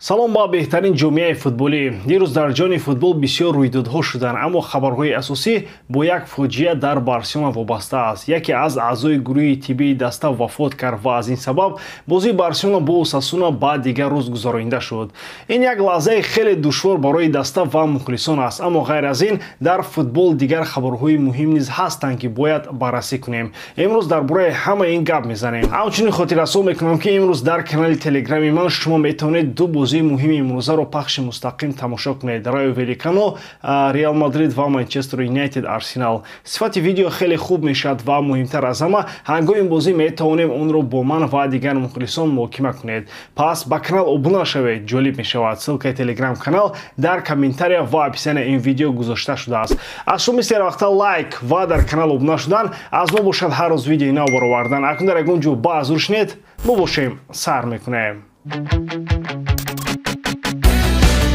Салом ба беҳтарин ҷомеаи футболӣ. Дирӯз дар ҷони футбол бисёр рӯйдодҳо шуданд, аммо хабарҳои асосӣ бо як фоҷиа дар Барселона вобаста аст. Яке аз аъзои гурӯҳи тиббии даста вафот кард ва аз ин сабаб бозии Барселона бо Осасуна ба дигар рӯз гузаронида шуд. Ин як лаҳзаи хеле душвор барои даста ва мухлисон аст, аммо ғайр аз ин дар футбол дигар хабарҳои муҳим низ ҳастанд, ки бояд баррасӣ кунем. Имрӯз дар бораи ҳама ин гап мезанем. Ҳамчунин хотиррасон мекунам, ки имрӯз дар канали телеграми ман шумо метавонед ду бозии муҳими имрӯзаро пахши мустақим тамошо кунед: Райо Валикано, Реал Мадрид ва Манчестер Юнайтед Арсенал. Сифати видео хеле хуб мешавад ва муҳимтар аз ҳама, ҳангоми бозӣ метавонем онро бо ман ва дигар мухлисон муҳокима кунед. Пас ба канал обуна шавед, ҷолиб мешавад. Ссылкаи телеграм канал дар комментария ва описания ин видео гузошта шудааст. Аз шумо сервақта лайк ва дар канал обуна шудан, аз мо бошад ҳар рӯз видеои нав баровардан. Акнун дар ягон ҷо баъзур шинед, мо бошем сар мекунем.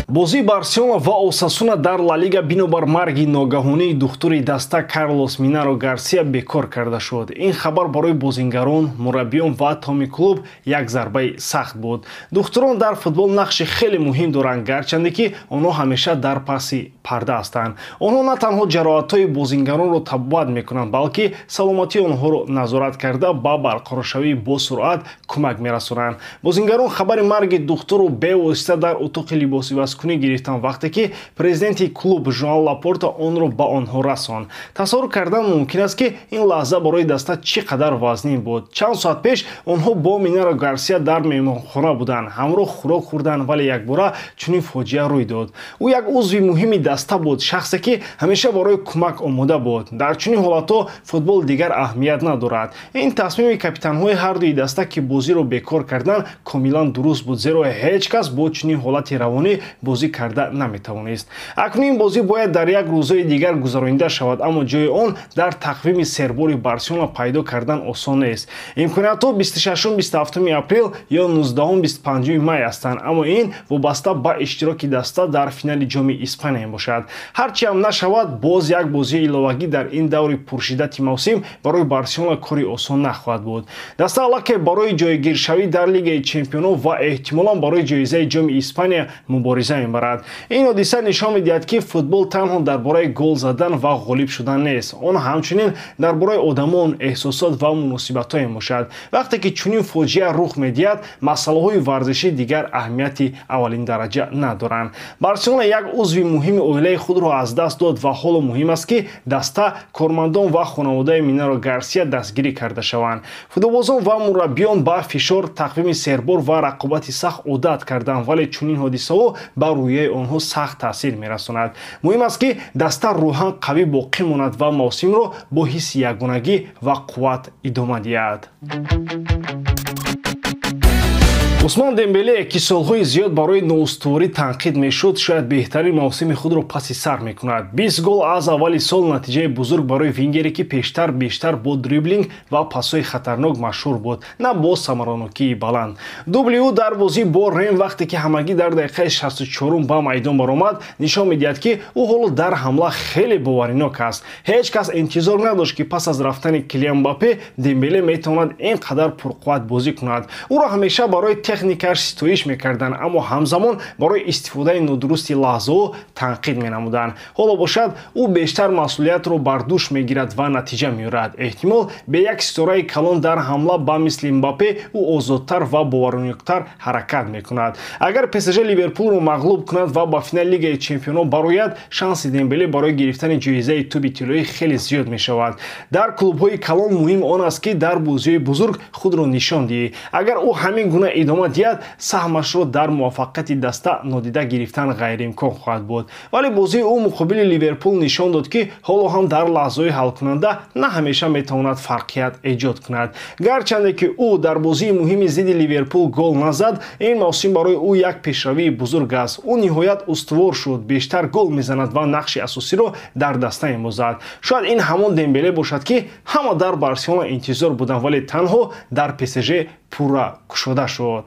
Бозии Барселона ва Осасуна дар Ла Лига бинобар марги ногаҳонии духтури даста Карлос Минаро Гарсия бекор карда шуд. Ин хабар барои бозингарон, мураббиён ва томи клуб як зарбаи сахт буд. Духтурон дар футбол нақши хеле муҳим доранд, гарчанде ки онҳо ҳамеша дар паси парда ҳастанд. Онҳо на танҳо ҷароҳатҳои бозингаронро табобат мекунанд, балки саломатии онҳоро назорат карда ба барқароршавии босуръат кӯмак мерасонанд. Бозингарон хабари марги духтурро бевосита дар утоқи либосивазкунӣ гирифтанд, вақте ки президенти клуб Жоан Лапорта онро ба онҳо расонд. Тасаввур кардан мумкин аст, ки ин лаҳза барои даста чӣ қадар вазнин буд. Чанд соат пеш онҳо бо Минаро Гарсия дар меҳмонхона буданд, ҳамроҳ хӯрок хӯрданд, вале якбора чунин фоҷиа рӯй дод. Ӯ як узви муҳими даста буд, шахсе ки ҳамеша барои кӯмак омода буд. Дар чунин ҳолатҳо футбол дигар аҳамият надорад. Ин тасмими капитанҳои ҳардуи даста, ки бозиро бекор кардан, комилан дуруст буд, зеро ҳеҷ кас бо чунин ҳолати равонӣ бозӣ карда наметавонист. Акнун ин бозӣ бояд дар як рӯзои дигар гузаронида шавад, аммо ҷои он дар тақвими сербори Барселона пайдо кардан осон нест. Имкониятҳо 26-27 апрел ё 19-25 май ҳастанд, аммо ин вобаста ба иштироки даста дар финали ҷоми Испания мебошад. Ҳарчи ҳам нашавад, боз як бозии иловагӣ дар ин даври пуршиддати мавсим барои Барселона кори осон нахоҳад буд. Даста аллакай барои ҷойгиршавӣ дар Лигаи чемпионов ва эҳтимолан барои ҷоизаи ҷоми Испания мубориза мебарад. Ин ҳодиса нишон медиҳад, ки футбол танҳо дар бораи гол задан ва ғолиб шудан нест. Он ҳамчунин дар бораи одамон, эҳсосот ва муносибатҳо мебошад. Вақте ки чунин фоҷиа рух медиҳад, масъалаҳои варзишӣ дигар аҳамияти аввалин дараҷа надоранд. Барселона як узви муҳими оилаи худро аз даст дод ва ҳоло муҳим аст, ки даста, кормандон ва хонаводаи Минаро Гарсия дастгирӣ карда шаванд. Футболбозон ва мураббиён ба фишор, тақвими сербор ва рақобати сахт одат карданд, вале чунин ҳодисаҳо ба рӯҳияи онҳо сахт таъсир мерасонад. Муҳим аст, ки даста рӯҳан қавӣ боқӣ монад ва мавсимро бо ҳисси ягонагӣ ва қувват идома диҳад. Усмон Дембеле, ки солҳои зиёд барои ноустуворӣ танқид мешуд, шояд беҳтарин мавсими худро паси сар мекунад. 20 гол аз аввали сол натиҷаи бузург барои вингере, ки пештар бештар бо дриблинг ва пасҳои хатарнок машҳур буд, на бо самаранокии баланд. Дубли ӯ дар бозӣ бо Рем, вақте ки ҳамагӣ дар дақиқаи 64 ба майдон баромад, нишон медиҳад, ки ӯ ҳоло дар ҳамла хеле боваринок аст. Ҳеҷ кас интизор надошт, ки пас аз рафтани Килиан Мбаппе Дембеле метавонад ин қадар пурқувват бозӣ кунад. Ӯро ҳамеша барои техникаш ситоиш мекарданд, аммо ҳамзамон барои истифодаи нодурусти лаҳзаҳо танқид менамуданд. Ҳоло бошад, ӯ бештар масъулиятро бар дӯш мегирад ва натиҷа меорад. Эҳтимол бе як ситораи калон дар ҳамла ба мисли Мбаппе ӯ озодтар ва боварноктар ҳаракат мекунад. Агар ПСЖ Ливерпулро мағлуб кунад ва ба финали Лигаи чемпионов барояд, шанси Дембеле барои гирифтани ҷоизаи тӯби тиллоӣ хеле зиёд мешавад. Дар клубҳои калон муҳим он аст, ки дар бозиҳои бузург худро нишон диҳӣ. Агар ӯ ҳамин гуна идома диҳад, саҳмашро дар муваффақияти даста нодида гирифтан ғайриимкон хоҳад буд. Вале бозии ӯ муқобили Ливерпул нишон дод, ки ҳоло ҳам дар лаҳзаҳои ҳалкунанда на ҳамеша метавонад фарқият эҷод кунад. Гарчанде ки ӯ дар бозии муҳими зидди Ливерпул гол назад, ин мавсим барои ӯ як пешравии бузург аст. Ӯ ниҳоят устувор шуд, бештар гол мезанад ва нақши асосиро дар даста мебозад. Шояд ин ҳамон Дембеле бошад, ки ҳама дар Барселона интизор буданд, вале танҳо дар ПСЖ пурра кушода шуд.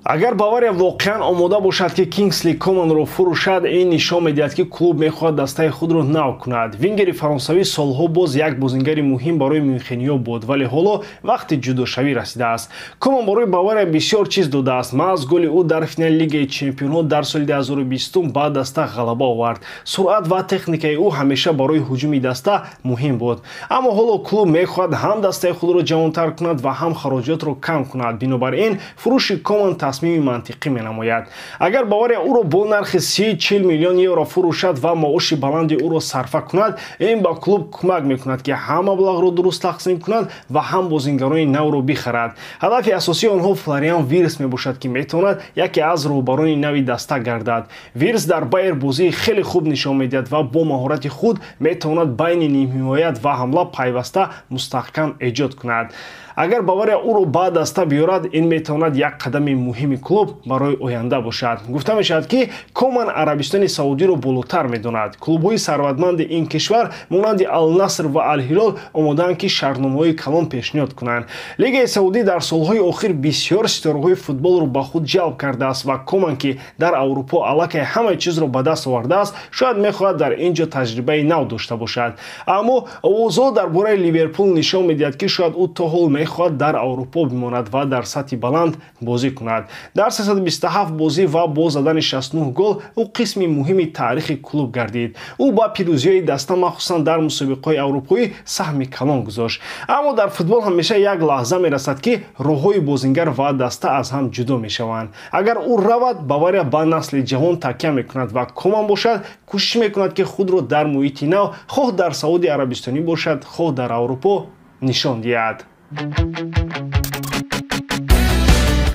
Агар Бавария воқеан омода бошад, ки Кингсли Команро фурӯшад, ин нишон медиҳад, ки клуб мехоҳад дастаи худро нав кунад. Вингери фаронсавӣ солҳо боз як бозингари муҳим барои мюнхениё буд, вале ҳоло вақти ҷудошавӣ расидааст. Коман барои Бавария бисёр чиз додааст. Маҳз голи ӯ дар финали Лигаи чемпионҳо дар соли 2020 ба даста ғалаба овард. Суръат ва техникаи ӯ ҳамеша барои ҳуҷуми даста муҳим буд. Аммо ҳоло клуб мехоҳад ҳам дастаи худро ҷавонтар кунад ва ҳам хароҷотро кам кунад. Бинобар ин фурӯши Коман тасмими мантиқӣ менамояд. Агар Бавария ӯро бо нархи 30-40 миллион евро фурӯшад ва маоши баланди ӯро сарфа кунад, ин ба клуб кӯмак мекунад, ки ҳам маблағро дуруст тақсим кунад ва ҳам бозингарони навро бихарад. Ҳадафи асосии онҳо Флориан Вирс мебошад, ки метавонад яке аз роҳбарони нави даста гардад. Вирс дар Байер бозии хеле хуб нишон медиҳад ва бо маҳорати худ метавонад байни нимҳимоят ва ҳамла пайваста мустаҳкам эҷод кунад. Агар Бавария ӯро ба даста биёрад, ин метавонад як қадами муҳими клуб барои оянда бошад. Гуфта мешавад, ки Коман Арабистони Саудиро болотар медонад. Клубҳои сарватманди ин кишвар монанди Ал-Наср ва Ал-Ҳилол омодаанд, ки шартномаҳои калон пешниҳод кунанд. Лигаи Саудӣ дар солҳои охир бисёр ситораҳои футболро ба худ ҷалб кардааст ва Коман, ки дар Аврупо аллакай ҳамаи чизро ба даст овардааст, шояд мехоҳад дар ин ҷо таҷрибаи нав дошта бошад. Аммо овозҳо дар бораи Ливерпул нишон медиҳад, ки шояд ӯ то ҳол мехоҳад дар Аврупо бимонад ва дар сатҳи баланд бозӣ кунад. Дар 327 бозӣ ва бо задани 69 гол ӯ қисми муҳими таърихи клуб гардид. Ӯ ба пирӯзиҳои даста, махсусан дар мусобиқаҳои аврупоӣ, саҳми калон гузошт. Аммо дар футбол ҳамеша як лаҳза мерасад, ки роҳҳои бозингар ва даста аз ҳам ҷудо мешаванд. Агар ӯ равад, Бавария ба насли ҷавон такя мекунад ва Коман бошад, кӯшиш мекунад, ки худро дар муҳити нав, хоҳ дар Сауди Арабистонӣ бошад, хоҳ дар Аврупо, нишон диҳад.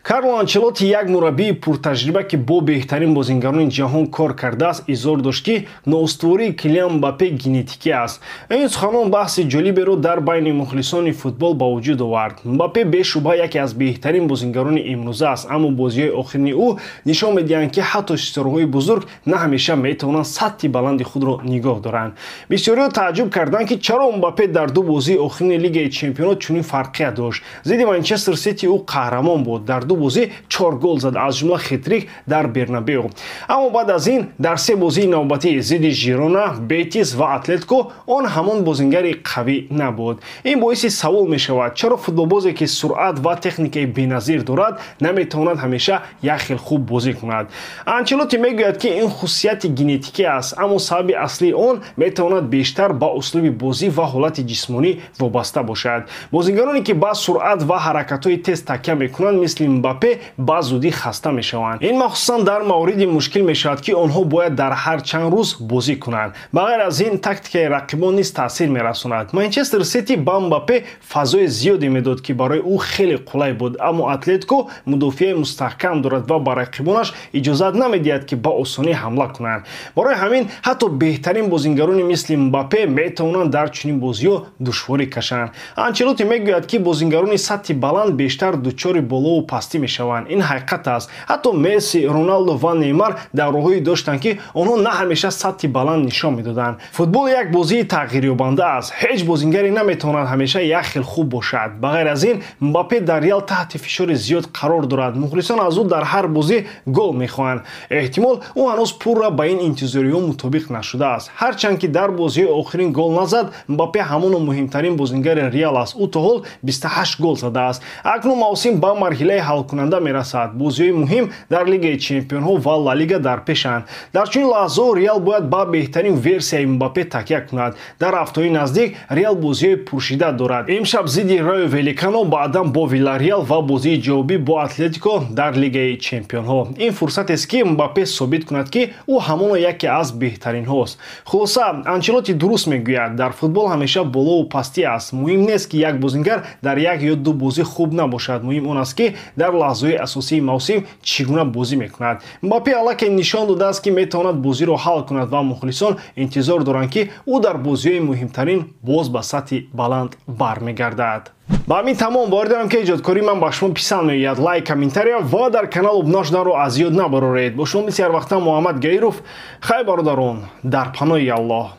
Карло Анчелотти, як мураббии пуртаҷриба, ки бо беҳтарин бозингарони ҷаҳон кор кардааст, изҳор дошт, ки ноустувории Килиан Мбаппе генетикӣ аст. Ин суханон баҳси ҷолиберо дар байни мухлисони футбол ба вуҷуд овард. Мбаппе бешубҳа яке аз беҳтарин бозингарони имрӯза аст, аммо бозиҳои охирини ӯ нишон медиҳанд, ки ҳатто ситораҳои бузург на ҳамеша метавонанд сатҳи баланди худро нигоҳ доранд. Бисёриҳо тааҷҷуб карданд, ки чаро Мбаппе дар ду бозии охирини Лигаи чемпионот чунин фарқият дошт. Зидди Манчестер Сити ӯ қаҳрамон буд. Дар ду бозӣ 4 гол зад, аз ҷумла хетрик дар Бернабеу. Аммо баъд аз ин дар се бозии навбатӣ зидди Жирона, Бетис ва Атлетико он ҳамон бозингари қавӣ набуд. Ин боиси савол мешавад, чаро футболбозе, ки суръат ва техникаи беназир дорад, наметавонад ҳамеша як хел хуб бозӣ кунад. Анчелотти мегӯяд, ки ин хусусияти генетикӣ аст, аммо сабаби аслии он метавонад бештар ба услуби бозӣ ва ҳолати ҷисмонӣ вобаста бошад. Бозингароне, ки ба суръат ва ҳаракатҳои тез такя мекунанд, мисли Мбаппе, ба зудӣ хаста мешаванд. Ин махсусан дар мавриди мушкил мешавад, ки онҳо бояд дар ҳар чанд рӯз бозӣ кунанд. Ба ғайр аз ин, тактикаи рақибон низ таъсир мерасонад. Манчестер Сити ба Мбаппе фазои зиёде медод, ки барои ӯ хеле қулай буд, аммо Атлетико мудофиаи мустаҳкам дорад ва ба рақибонаш иҷозат намедиҳад, ки ба осонӣ ҳамла кунанд. Барои ҳамин ҳатто беҳтарин бозингарони мисли Мбаппе метавонанд дар чунин бозиҳо душворӣ кашанд. Анчелотти мегӯяд, ки бозингарони сатҳи баланд бештар дучори болову пастӣ мешаванд. Ин ҳақиқат аст. Ҳатто Месси, Роналдо ва Неймар давраҳое доштанд, ки онҳо на ҳамеша сатҳи баланд нишон медоданд. Футбол як бозии тағйирёбанда аст. Ҳеҷ бозингаре наметавонад ҳамеша як хел хуб бошад. Ба ғайр аз ин, Мбаппе дар Реал таҳти фишори зиёд қарор дорад. Мухлисон аз ӯ дар ҳар бозӣ гол мехоҳанд. Эҳтимол ӯ ҳанӯз пурра ба ин интизориҳо мутобиқ нашудааст. Ҳарчанд ки дар бозиҳои охирин гол назад, Мбаппе ҳамоно муҳимтарин бозингари Реал аст. Ӯ то ҳол 28 гол задааст. Акнун мавсим ба марҳилаи ҳалкунанда мерасад. Бозиҳои муҳим дар Лигаи чемпионҳо ва Ла Лига дар пешанд. Дар чунин лаҳзаҳо Реал бояд ба беҳтарин версияи Мбаппе такя кунад. Дар ҳафтаҳои наздик Реал бозиҳои пуршиддат дорад. Имшаб зидди Райо Валекано, баъдан бо Вилареал ва бозии ҷавобӣ бо Атлетико дар Лигаи чемпионҳо. Ин фурсатест, ки Мбаппе собит кунад, ки ӯ ҳамоно яке аз беҳтаринҳост. Хулоса, Анчелотти дуруст мегӯяд, дар футбол ҳамеша болову пастӣ аст. Муҳим нест, ки як бозингар дар як ё ду бозӣ хуб набошад. Муҳим он аст, ки дар лаҳзаҳои асосии мавсим чӣ гуна бозӣ мекунад. Мбаппе аллакай нишон додааст, ки метавонад бозиро ҳал кунад ва мухлисон интизор доранд, ки ӯ дар бозиҳои муҳимтарин боз ба сатҳи баланд бармегардад. Ба ҳамин тамом. Бовар дорам, ки эҷодкории ман ба шумо писанд меояд. Лайк, комментария ва дар канал обуна шуданро аз ёд набароред. Бо шумо мисли ҳар вақта Муҳаммад Гаиров. Хайр, бародарон, дар паноҳи Аллоҳ.